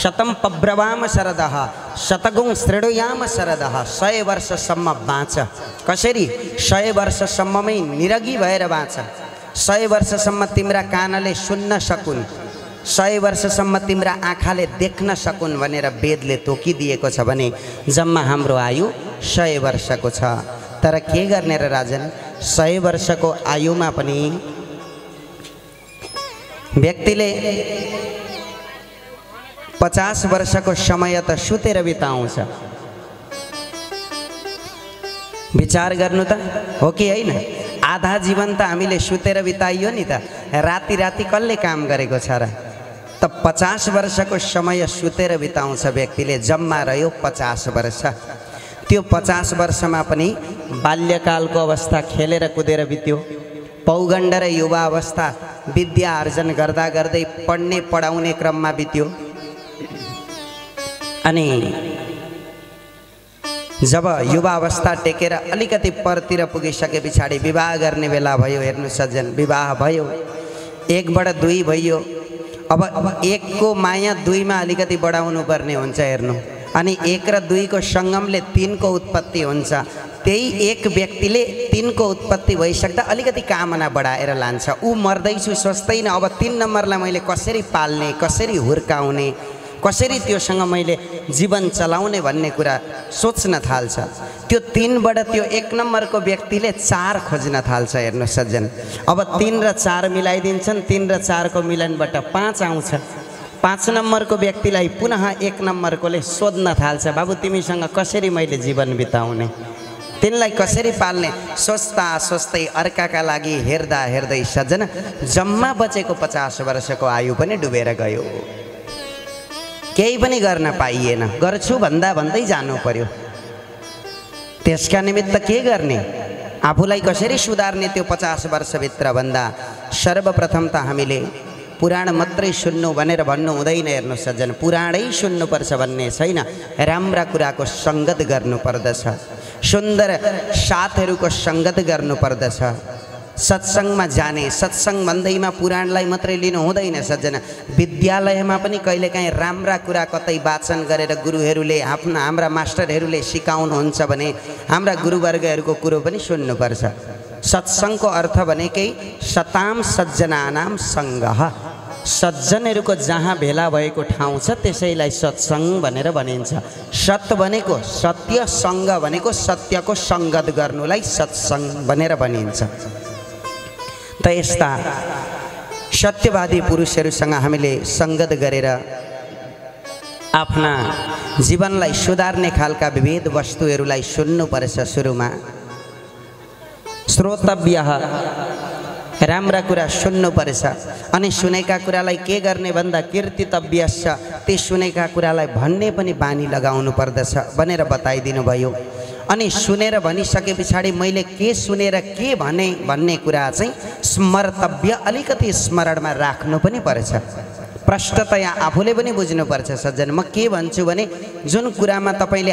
शतम पब्रवाम शरदः शतगुं शृणुयाम शरदः। 100 वर्षसम्म बाँच। कसरी? 100 वर्षसम्ममै निरगी भएर बाँच। 100 वर्षसम्म तिम्रा कानले सुन्न सकुन्, 100 वर्षसम्म तिम्रा आँखाले देख्न सकुन् भनेर वेदले तोकिदिएको छ भने जम्मा हाम्रो आयु 100 वर्षको छ। तर के गर्ने र राजन, 100 वर्षको आयुमा पनि व्यक्तिले 50 वर्षको समय त सुतेर बिताउँछ। विचार गर्नु त हो कि होइन? आधा जीवन त हामीले सुतेर बिताइयो नि त, राति राति कसले काम गरेको छ र? त 50 वर्षको समय सुतेर बिताउँछ व्यक्तिले, जम्मा रह्यो 50 वर्ष। त्यो 50 वर्षमा पनि बाल्यकालको अवस्था खेलेर कुदेर बित्यो, पौगण्ड र युवा अवस्था विद्या आर्जन गर्दा गर्दै पढ्ने पढाउने क्रममा बित्यो। अनि जब युवा अवस्था टेकेर अलिकति परतिर पुगिसके पछाडि विवाह गर्ने बेला भयो। हेर्नु सज्जन, विवाह भयो, 1बाट 2 भयो। अब 1 को माया 2 मा अलिकति बढाउनु पर्ने हुन्छ। हेर्नु, अनि 1 र 2 को सङ्गमले 3 को उत्पत्ति हुन्छ। त्यही एक व्यक्तिले 3 को उत्पत्ति भइसक्दा अलिकति कामना बढाएर लान्छ। ऊ मर्दैछु सोच्दैन, अब 3 नम्बरलाई मैले कसरी पाल्ने, कसरी हुर्काउने, कसरी त्योसँग मैले जीवन चलाउने भन्ने कुरा सोच्न थाल्छ। त्यो 3बाट त्यो 1 नम्बरको व्यक्तिले 4 खोज्न थाल्छ। हेर्नु सज्जन, अब 3 र 4 मिलाइदिन्छन्, 3 र 4 को मिलनबाट 5 आउँछ। 5 नम्बरको व्यक्तिलाई पुनः 1 नम्बरकोले सोध्न थाल्छ, बाबु तिमीसँग कसरी मैले जीवन बिताउने, तिनलाई कसरी पाल्ने। सोच्दा सोच्दै अर्काका लागि हेर्दा हेर्दै सज्जन जम्मा बचेको 50 वर्षको आयु पनि डुबेर गयो। केही पनि गर्न पाइएन। गर्छु भन्दा भन्दै जानु पर्यो। त्यसका निमित्त के गर्ने, आफूलाई कसरी सुधार्ने त्यो 50 वर्षभित्र भन्दा सर्वप्रथम त हामीले पुराण मात्रै सुन्नु भनेर भन्नु हुँदैन। हेर्नु सज्जन, पुराणै सुन्नुपर्छ भन्ने छैन, राम्रा कुराको सङ्गत गर्नुपर्दछ, सुन्दर साथहरूको सङ्गत गर्नुपर्दछ, सत्सङ्गमा जाने। सत्सङ्ग भन्दैमा पुराणलाई मात्रै लिनु हुँदैन सज्जन। विद्यालयमा पनि कहिलेकाहीँ राम्रा कुरा कतै वाचन गरेर गुरुहरूले हाम्रा मास्टरहरूले सिकाउनुहुन्छ भने हाम्रा गुरुवर्गहरूको कुरो पनि सुन्नुपर्छ। सत्सङ्गको अर्थ भनेकै सताम सज्जनानाम सङ्गः। सज्जनहरूको जहाँ भेला भएको ठाउँ छ त्यसैलाई सत्सङ्ग भनेर भनिन्छ। सत भनेको सत्य, सङ्ग भनेको सत्यको सङ्गत गर्नुलाई सत्सङ्ग भनेर भनिन्छ। त यस्ता सत्यवादी पुरुषहरूसँग हामीले सङ्गत गरेर आफ्ना जीवनलाई सुधार्ने खालका विविध वस्तुहरूलाई सुन्नुपर्छ। सुरुमा श्रोतव्य, राम्रा कुरा सुन्नुपर्छ। अनि सुनेका कुरालाई के गर्ने भन्दा कीर्तितव्यश्च, ती सुनेका कुरालाई भन्ने पनि बानी लगाउनु पर्दछ भनेर बताइदिनु भयो। अनि सुनेर भनिसके पछाडि मैले के सुनेर के भने भन्ने कुरा चाहिँ स्मर्तव्य, अलिकति स्मरणमा राख्नु पनि पर्छ। प्रष्टतया आफूले पनि बुझ्नुपर्छ सज्जन, म के भन्छु भने जुन कुरामा तपाईँले